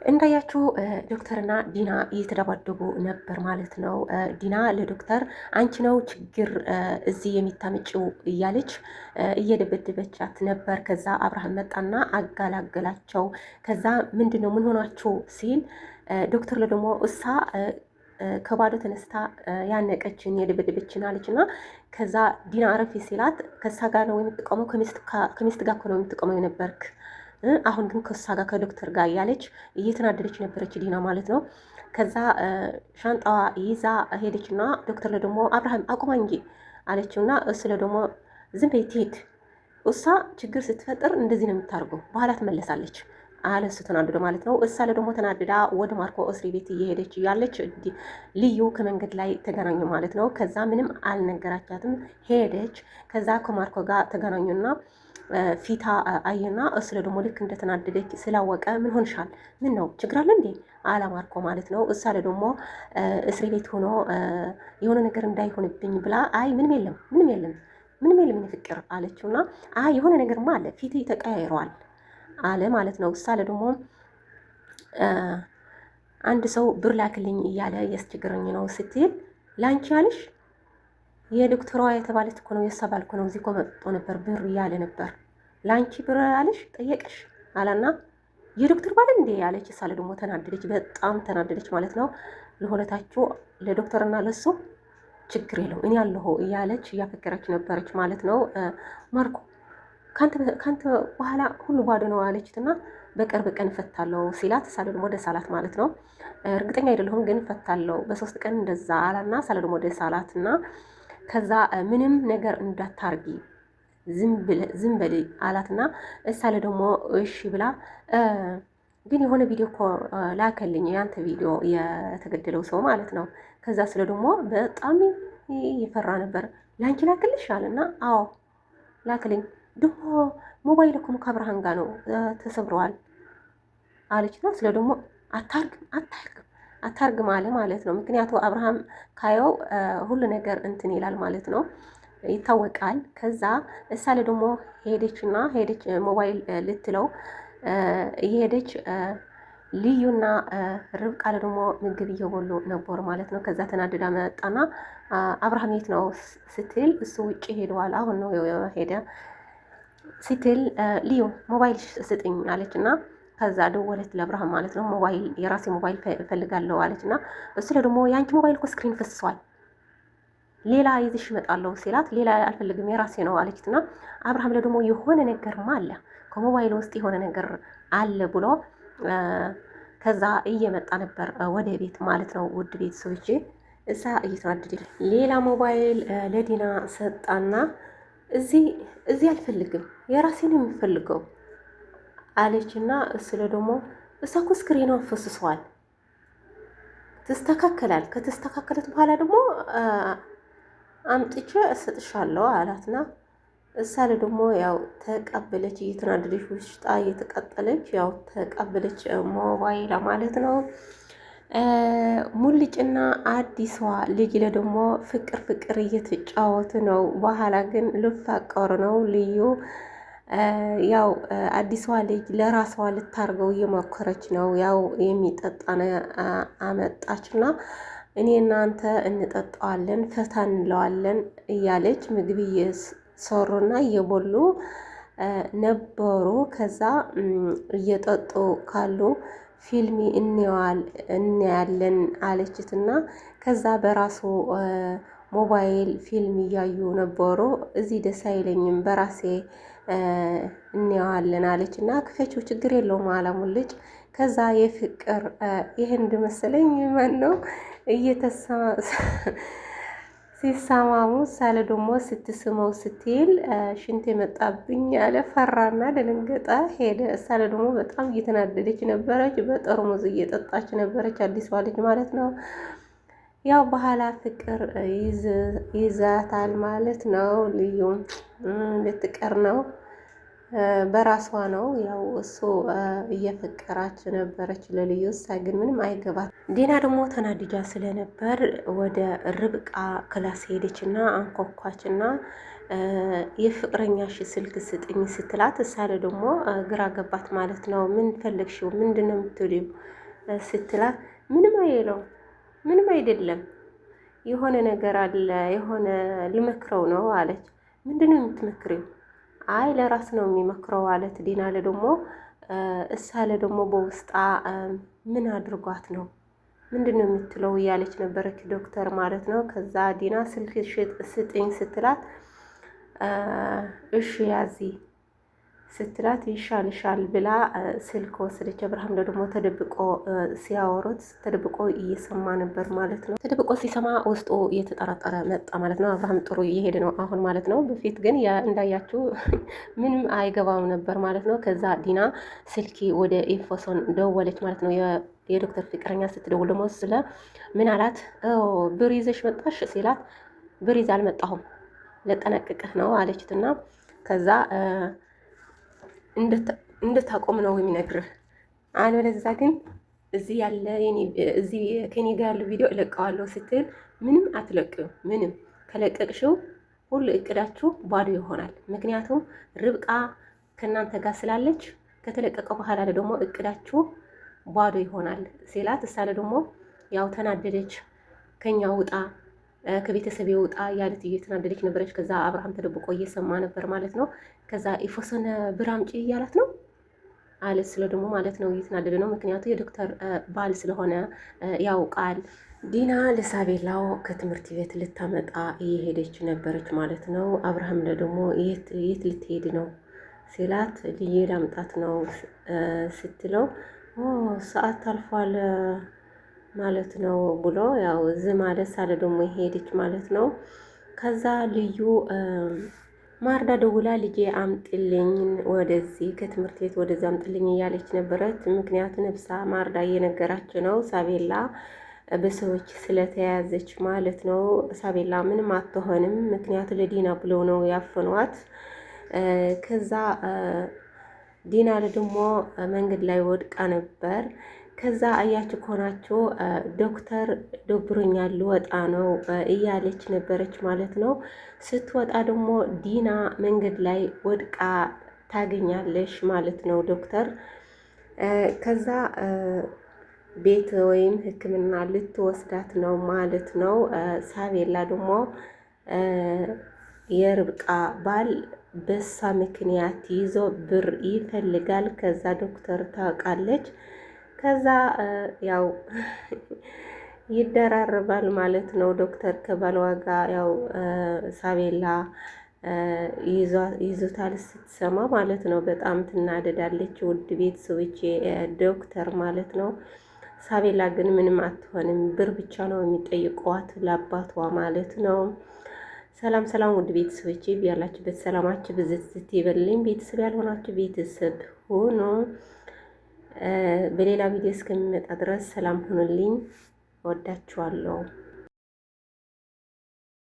እንዳያችሁ ዶክተርና ዲና እየተደባደቡ ነበር ማለት ነው። ዲና ለዶክተር አንቺ ነው ችግር እዚህ የሚታመጪው እያለች እየደበደበቻት ነበር። ከዛ አብርሃም መጣና አጋላገላቸው። ከዛ ምንድን ነው ምን ሆናችሁ ሲል ዶክተር ለደግሞ እሳ ከባዶ ተነስታ ያነቀችን የደበደበችን አለች እና ከዛ ዲና አረፊ ሲላት ከሳ ጋር ነው የምትቆመው፣ ከሚስት ጋር እኮ ነው የምትቆመው የነበርክ፣ አሁን ግን ከእሷ ጋር ከዶክተር ጋር እያለች እየተናደደች ነበረች ዲና ማለት ነው። ከዛ ሻንጣዋ ይዛ ሄደችና ዶክተር ለደግሞ አብርሃም አቁማ እንጂ አለችውና እሱ ለደግሞ ዝም በይ ትሄድ፣ እሷ ችግር ስትፈጥር እንደዚህ ነው የምታደርገው፣ በኋላ ትመለሳለች አለ እሱ ተናድዶ ማለት ነው። እሳ ደግሞ ተናድዳ ወደ ማርኮ እስር ቤት እየሄደች እያለች ልዩ ከመንገድ ላይ ተገናኙ ማለት ነው። ከዛ ምንም አልነገራቻትም ሄደች። ከዛ ከማርኮ ጋር ተገናኙና ፊታ አየና እሱ ደግሞ ልክ እንደተናደደች ስላወቀ ምን ሆንሻል? ምን ነው ችግር አለ እንዴ? አለ ማርኮ ማለት ነው። እሳ ደግሞ እስር ቤት ሆኖ የሆነ ነገር እንዳይሆንብኝ ብላ አይ ምንም የለም ምንም የለም ምንም የለም የኔ ፍቅር አለችውና አይ የሆነ ነገርማ አለ ፊት ተቀያይረዋል አለ ማለት ነው። እሳ ደግሞ አንድ ሰው ብር ላክልኝ እያለ እያስቸገረኝ ነው ስትል ላንቺ ያለሽ የዶክተሯ የተባለች እኮ ነው የእሷ ባል እኮ ነው እዚህ እኮ መጥቶ ነበር ብር እያለ ነበር። ለአንቺ ብር አለሽ ጠየቀሽ አላና የዶክተር ባል እንዴ ያለች። እሳለ ደግሞ ተናደደች፣ በጣም ተናደደች ማለት ነው። ለሁለታችሁ ለዶክተርና ለሱ ችግር የለው እኔ ያለሁ እያለች እያፈከረች ነበረች ማለት ነው። ማርኮ ከአንተ በኋላ ሁሉ ባዶ ነው አለችትና በቅርብ ቀን እፈታለሁ ሲላት እሳለ ደግሞ ደስ አላት ማለት ነው። እርግጠኛ አይደለሁም ግን እፈታለሁ በ3 ቀን እንደዛ አላና እሳለ ደግሞ ደስ አላት እና ከዛ ምንም ነገር እንዳታርጊ ዝም በል አላትና እሳለ ደግሞ እሺ ብላ ግን የሆነ ቪዲዮ እኮ ላከልኝ ያንተ ቪዲዮ የተገደለው ሰው ማለት ነው። ከዛ ስለ ደግሞ በጣም እየፈራ ነበር። ለአንቺ ላክልሽ አለና አዎ ላክልኝ። ደግሞ ሞባይል እኮ ከብርሃን ጋር ነው ተሰብረዋል አለችና ስለ ደግሞ አታርግም አታርግም አታርግም አለ ማለት ነው። ምክንያቱ አብርሃም ካየው ሁሉ ነገር እንትን ይላል ማለት ነው፣ ይታወቃል። ከዛ እሳለ ደግሞ ሄደችና ሄደች ሞባይል ልትለው እየሄደች ልዩና ርብቃ ደግሞ ምግብ እየበሉ ነበሩ ማለት ነው። ከዛ ተናድዳ መጣና አብርሃም የት ነው ስትል እሱ ውጭ ሄደዋል፣ አሁን ነው ሄደ ስትል ልዩ ሞባይል ስጥኝ አለች እና ከዛ ደወለች ለአብርሃም ማለት ነው። ሞባይል የራሴ ሞባይል እፈልጋለሁ አለች እና እሱ ደግሞ የአንቺ ሞባይል እኮ screen ፈስሷል ሌላ ይዝሽ እመጣለሁ ሲላት ሌላ አልፈልግም የራሴ ነው አለችትና አብርሃም ደግሞ የሆነ ነገርማ አለ ከሞባይል ውስጥ የሆነ ነገር አለ ብሎ ከዛ እየመጣ ነበር ወደ ቤት ማለት ነው። ውድ ቤተሰቦቼ እዛ እየተናደደ ሌላ ሞባይል ለዲና ሰጣና እዚህ እዚህ አልፈልግም የራሴን የሚፈልገው አለችና እሱ ደግሞ እሷ እኮ screen ኗን ፈስሷል፣ ትስተካከላል። ከተስተካከለት በኋላ ደግሞ አምጥቼ እሰጥሻለሁ አላትና እሳ ደግሞ ያው ተቀበለች። እየተናደደች ውስጣ እየተቀጠለች ያው ተቀበለች ሞባይል ማለት ነው። ሙልጭና አዲሷ ልጅ ለደግሞ ፍቅር ፍቅር እየተጫወቱ ነው። በኋላ ግን ልፋቀሩ ነው ልዩ ያው አዲሷ ልጅ ለራሷ ልታርገው እየሞከረች ነው። ያው የሚጠጣ አመጣችና እኔ እናንተ እንጠጣዋለን ፈታ እንለዋለን እያለች ምግብ እየሰሩና እየበሉ ነበሩ። ከዛ እየጠጡ ካሉ ፊልሚ እናያለን አለችትና ከዛ በራሱ ሞባይል ፊልም እያዩ ነበሩ። እዚህ ደስ አይለኝም በራሴ እንየዋለን አለች እና ክፈችው ችግር የለውም አላሙን ልጅ። ከዛ የፍቅር የህንድ መሰለኝ ማን ነው ሲሳማሙ ሳለ ደግሞ ስትስመው ስትል ሽንት የመጣብኝ አለ። ፈራና ደነገጠ ሄደ። ሳለ ደግሞ በጣም እየተናደደች ነበረች። በጠርሙዝ እየጠጣች ነበረች፣ አዲሷ ልጅ ማለት ነው። ያው በኋላ ፍቅር ይዛታል ማለት ነው። ልዩ ልትቀር ነው በራሷ ነው። ያው እሱ እየፈቀራች ነበረች ለልዩ፣ እሷ ግን ምንም አይገባት። ዲና ደግሞ ተናድጃ ስለነበር ወደ ርብቃ class ሄደችና አንኳኳችና የፍቅረኛሽ ስልክ ስጥኝ ስትላት እሳለ ደግሞ ግራ ገባት ማለት ነው። ምን ፈለግሽው? ምንድን ነው የምትውሊው? ስትላት ምንም አይለው ምንም አይደለም የሆነ ነገር አለ የሆነ ልመክረው ነው አለች። ምንድን ነው የምትመክሪው? አይ ለራስ ነው የሚመክረው አለት። ዲና ደግሞ እሳለ ደግሞ በውስጣ ምን አድርጓት ነው ምንድን ነው የምትለው እያለች ነበረች ዶክተር ማለት ነው። ከዛ ዲና ስልክ ስጥኝ ስትላት እሺ ያዚ ስትላት ይሻልሻል ብላ ስልክ ወሰደች። አብርሃም ደግሞ ተደብቆ ሲያወሩት ተደብቆ እየሰማ ነበር ማለት ነው። ተደብቆ ሲሰማ ውስጡ እየተጠራጠረ መጣ ማለት ነው። አብርሃም ጥሩ እየሄደ ነው አሁን ማለት ነው። በፊት ግን እንዳያችሁ ምንም አይገባም ነበር ማለት ነው። ከዛ ዲና ስልኪ ወደ ኢንፎሶን ደወለች ማለት ነው። የዶክተር ፍቅረኛ ስትደውል ደግሞ ስለ ምን አላት፣ ብር ይዘሽ መጣሽ ሲላት ብር ይዛ አልመጣሁም ለጠነቅቅህ ነው አለችትና ከዛ እንድታቆም ነው የሚነግርህ። አለበለዚያ ግን እዚህ ያለ እዚህ ከኔ ጋር ያለው ቪዲዮ እለቀዋለሁ ስትል ምንም አትለቅም። ምንም ከለቀቅሽው ሁሉ እቅዳችሁ ባዶ ይሆናል። ምክንያቱም ርብቃ ከእናንተ ጋር ስላለች ከተለቀቀ በኋላ ደግሞ እቅዳችሁ ባዶ ይሆናል ሲላት፣ እሳለ ደግሞ ያው ተናደደች። ከኛ ውጣ ከቤተሰብ ውጣ ያለት እየተናደደች ነበረች። ከዛ አብርሃም ተደብቆ እየሰማ ነበር ማለት ነው። ከዛ ኢፎሰነ ብር አምጪ እያላት ነው አለ ስለ ደግሞ ማለት ነው እየተናደደ ነው። ምክንያቱ የዶክተር ባል ስለሆነ ያውቃል። ዲና ለሳቤላው ከትምህርት ቤት ልታመጣ እየሄደች ነበረች ማለት ነው። አብርሃም ደግሞ የት ልትሄድ ነው ሲላት ልዬ ላምጣት ነው ስትለው ሰዓት አልፏል ማለት ነው ብሎ ያው ዝም አለ። ሳለ ደግሞ ሄደች ማለት ነው። ከዛ ልዩ ማርዳ ደውላ ልጄ አምጥልኝ ወደዚህ ከትምህርት ቤት ወደዚህ አምጥልኝ እያለች ነበረች። ምክንያቱ ነብሳ ማርዳ እየነገራች ነው ሳቤላ በሰዎች ስለተያዘች ማለት ነው። ሳቤላ ምንም አትሆንም፣ ምክንያቱ ለዲና ብለው ነው ያፈኗት። ከዛ ዲና ደግሞ መንገድ ላይ ወድቃ ነበር። ከዛ አያችሁ ከሆናችሁ ዶክተር ደብሮኛል ልወጣ ነው እያለች ነበረች ማለት ነው። ስትወጣ ደግሞ ዲና መንገድ ላይ ወድቃ ታገኛለሽ ማለት ነው ዶክተር። ከዛ ቤት ወይም ሕክምና ልትወስዳት ነው ማለት ነው። ሳቤላ ደግሞ የርብቃ ባል በሳ ምክንያት ይዞ ብር ይፈልጋል። ከዛ ዶክተር ታውቃለች። ከዛ ያው ይደራረባል ማለት ነው። ዶክተር ከባልዋ ጋር ያው ሳቤላ ይዞታል ስትሰማ ማለት ነው። በጣም ትናደዳለች። ውድ ቤተሰቦቼ ዶክተር ማለት ነው። ሳቤላ ግን ምንም አትሆንም። ብር ብቻ ነው የሚጠይቋት ለአባቷ ማለት ነው። ሰላም ሰላም፣ ውድ ቤተሰቦቼ ያላችሁበት ሰላማችሁ ብዝት ይበልልኝ። ቤተሰብ ያልሆናችሁ ቤተሰብ ሆኖ በሌላ ቪዲዮ እስከሚመጣ ድረስ ሰላም ሁኑልኝ። እወዳችኋለሁ።